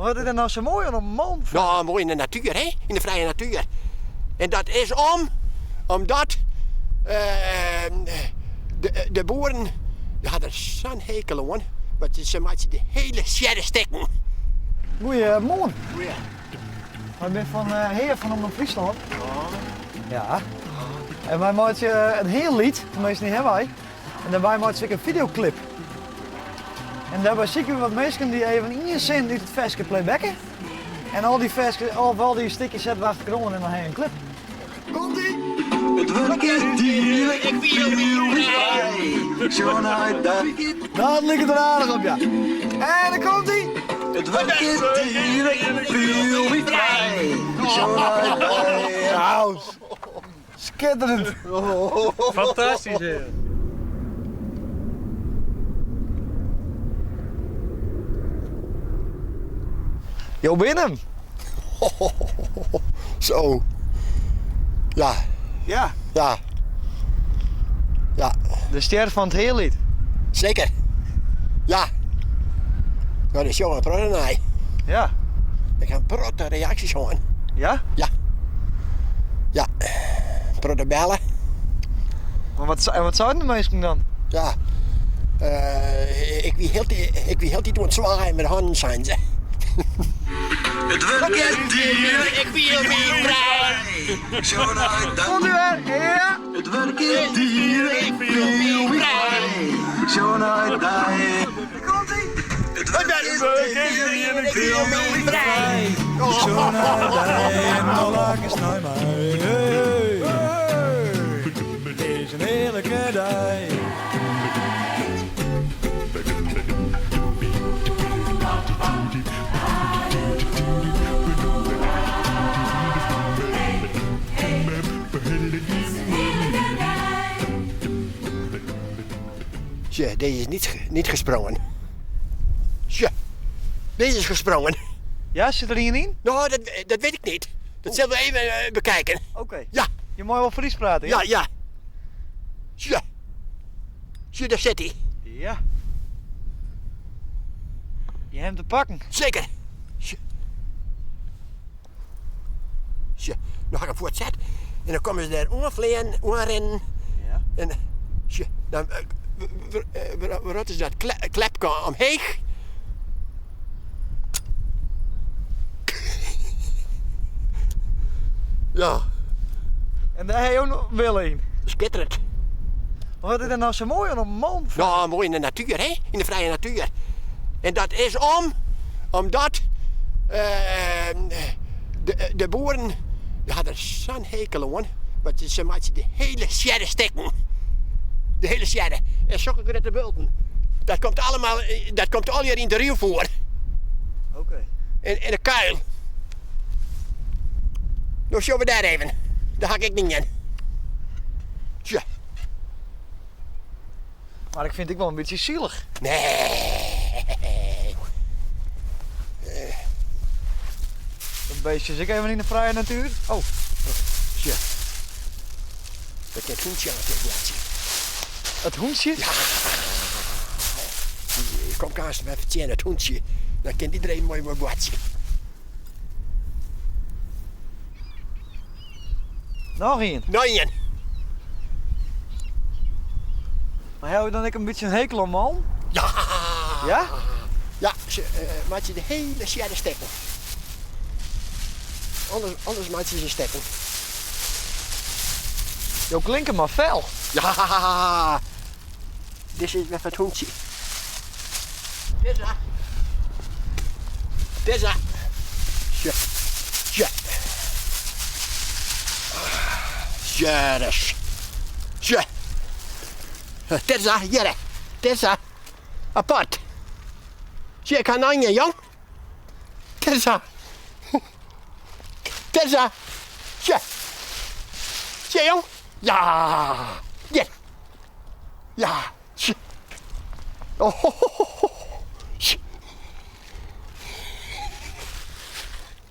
Wat is der nou sa moai oan in man? No, moai yn de natuer, hè? Yn de frije natuer. En dat is om, omdat de boeren dy ha der sa'n hekel oan, want se meitsje de hiele sjedde stikken. Goeiemoarn. Goeie. Wy binne fan Hea fan Omrop Fryslân. Ja. En wy meitsje in Hea-liet, teminsten dy hawwe wy. En dêrby meitsje ik in fideoklip. En dêrby sykje we wat minsken dy't even ien sin út it ferske playbacke. En al dy ferske, of al dy stikjes sette we achterkroan en dan ha je in klip. Komt ie! It wurk is dien, ik fiel my frij. Sjoch nei dat. Dat liket der aardich op, ja. En dan komt ie! It wurk is dien, ik fiel my frij. Sjoch nei dat. Nou, Skitterend! Fantastysk hè. Jo binne him! Zo. Ja. Ja. Ja. Ja. De stjer fan it Healiet. Seker. Ja. No, dêr sjogge in protte nei. Ja. Ik ha in protte reaksjes hân. Ja? Ja. Ja. Protte bellen. Maar wat, en wat seinen de minsken dan? Ja. Uh, ik wie hieltyd, ik wie hieltyd oan it swaaien mei de hannen, seinen se. It wurk is dien, ik fiel my frij. Komt u wer? Ja! It wurk is dien, ik fiel my frij. Sjoch nei dy. Komt ie! It wurk is dien, ik fiel my frij. Sjoch nei dy en no lachest nei my. Hey, hey, it is in hearlike dei. Tja, deze is niet, niet gesprongen. Tja, deze is gesprongen. Ja, sit der ien yn? Nou, dat, dat weet ik niet. Dat zullen we even eh, bekijken. Oké. Ja. Je mei wol Frysk prate, ja? Ja, ja. Tja. Tja, daar zit hij. Ja. Je hebt hem te pakken. Zeker. Tja. Sjoch, no ha ik him fuortset en dan komme se dêr oanfleanen, oanrinnen. Ja. En sjoch, dan wrotte se dat klepke omheech. Ja. En dêr ha jo noch wille yn? Skitterend. Wat is der nou sa moai oan in man? No, moai yn de natuer, hè? Yn de frije natuer. En dat is om, omdat de, de boeren dy ha der sa'n hekel oan, want se meitsje de hiele sjedde stikken. De hiele sjedde. En sokke grutte bulten. Dat komt allemaal, dat komt allegear yn de ruwvoer. Oké. En, en de kuil. No sjogge we dêr even. Dêr ha ik ek dien. Sjoch. Mar ik fyn it ek wol in bytsje sielich. Nee. Dat beestje is ek even yn de frije natuer. Oh. Sjoch. Dat kin it hûntsje oan it boartsje. It hûntsje? Ja. Ik kom aanst even tsjin it hûntsje. Dan kin dy der even moai mei boartsje. Noch ien? Noch ien. Mar hawwe jo dan ek in bytsje in hekel oan mollen? Ja! Ja? Ja, se meitsje de hiele sjedde stikken. Alles, alles meitsje se stikken. Jo klinke mar fel. Ja! Dizze is wer foar it hûntsje. Dizze. Dizze. Sjoch. Sjoch. Sjoch. Sjoch. Terza, hjirre. Terza. Apart. Sjoch, ik ha noch ien, jong. Terza. Terza. Sjoch. Sjoch, jong. Ja. Hjir. Ja. Oh,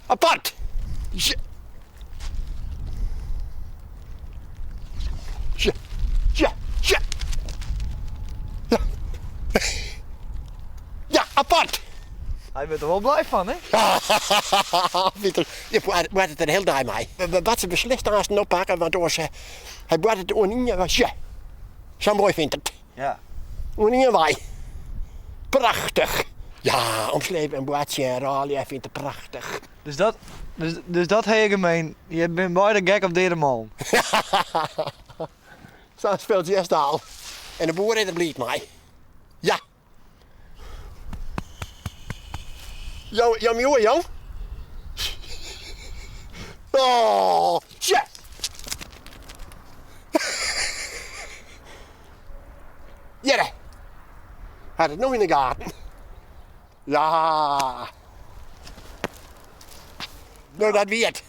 Apart. Ja. Ja. Ja. Ja. Ja. Ja, apart. Hy wurdt der wol blij fan, hè? Pieter, je boartet der de hiele dei mei. Wat se beslist aansten oppakke, want oars hy boartet oan ien wei. Sjoch, sa moai fynt er it. Ja. Oan ien wei. Prachtich. Ja, omslepe en boartsje en rôlje, hy fynt it prachtich. Dus dat, dus, dus dat ha je gemeen. Je binne beide gek op deade mollen. Sa'n spultsje is it al. En de boer is der bliid mei. Ja. Jo, jo mjoe, jong. Oh, sje. Hjirre. Hat it no yn de gaten. Ja. No, dat wie it.